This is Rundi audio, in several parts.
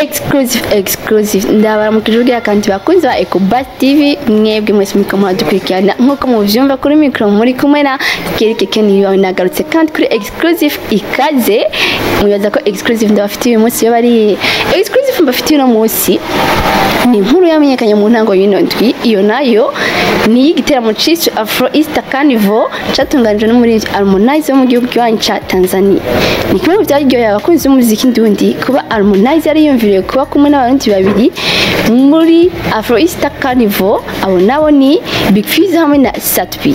Exclusive, exclusive. Ndabaramukije ubwira kandi bakunzi ba Ecobus TV, mwebwe mwese muriko muradukurikirana. Nk'uko muvyumva kuri micro, muri kumwe na Kerike Kenny wawe. Nagarutse kandi kuri exclusive ikaze. Mubaza ko exclusive ndabafitiye uyu munsi yo bari exclusive mbafitiye uno munsi ni inkuru yamenyekanye mu ntango y'ino ndwi. Iyo nayo ni iy'igiteramo ciswe Afro Easter Carnival catunganijwe n'umuririmbyi Harmonize wo mu gihugu kibanyi ca Tanzania. Ni kimwe mu vyaryoheye abakunzi b'umuziki ndundi kuba Harmonize yari yiyumviriye kuba kumwe n'Abarundi babiri muri Afro Easter Carnival. Abo nabo ni Big Fizzo hamwe na Sat-B,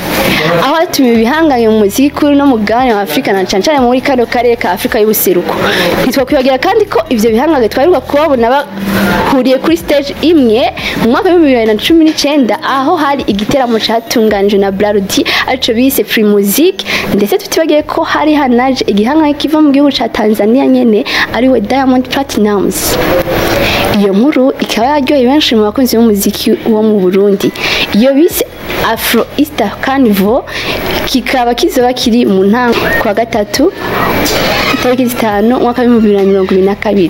aho hatumiwe ibihangange mu muziki kuri no mugabane wa Afrika, na cane cane muri kano karere ka Afrika y'ubuseruko. Ntitwakwibagira kandi ko ivyo bihangange twaheruka kubabona bahuriye kuri stage imwe mu mwaka wa 2019, aho hari igiteramo catunganijwe na Brarudi arico bise Free Music. Ndetse tutibagiye ko hari hanaje igihangange kiva mu gihugu ca Tanzania nyene, ariwe Diamond Platnumz. Iyo nkuru ikaba yaryoheye benshi mu bakunzi b'umuziki wo mu Burundi. Iyo bise Afro Easter Carnival kikaba kizoba kiri mu ntango kwa gatatu, itariki 5, umwaka wa 2022.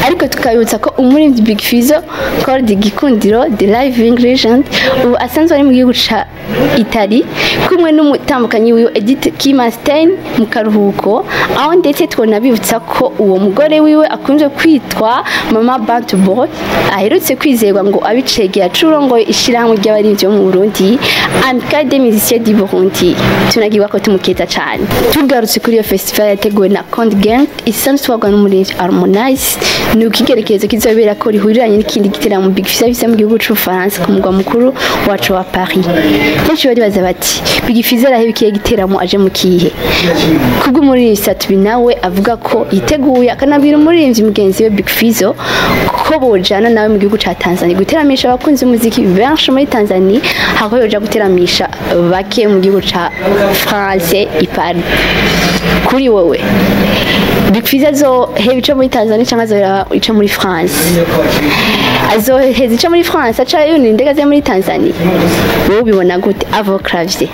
Ariko tukabibutsa ko umuririmbyi Big Fizzo called Gikundiro, the living legend, ubu asanzwe ari mu gihugu ca Italy kumwe n'umutambukanyi wiwe Edith Kimanstein mu karuhuko, aho ndetse twonabibutsa ko uwo mugore wiwe akunze kwitwa Mama Bantu Boy aherutse kwizerwa ngo abicegera curongoye ishirahamwe ry'abaririmbyi bo mu Burundi, Amicale des Musiciens du Burundi. Tunagirwa ko tumukeza cane. Tugarutse kuri iyo festival yateguwe na Konde Gang isanzwe itwarwa n'umuririmbyi Harmonize, ni ukigerekezo kizobera ko rihuriranye n'ikindi giteramo Big Fizzo afise mu gihugu c'Ubufaransa, ku mugwa mukuru wacu wa Paris. Benshi baribaza bati: "Big Fizzo araheba ikihe giteramo aje mu kihe?" Kubw'umuririmbyi Sat-B, nawe avuga ko yiteguye, akanabwira umuririmbyi mugenzi we Big Fizzo ko bojana nawe mu gihugu ca Tanzania guteramisha abakunzi b'umuziki benshi muri Tanzania, aho yoja guteramisha bake mu gihugu ca France i Paris. Kuri wowe, Big Fizzo azoheba ico muri Tanzania canke azoheba ico muri France? Azoheza ico muri France aca yunira indege aze muri Tanzania? Wowe ubibona gute? À vos claviers.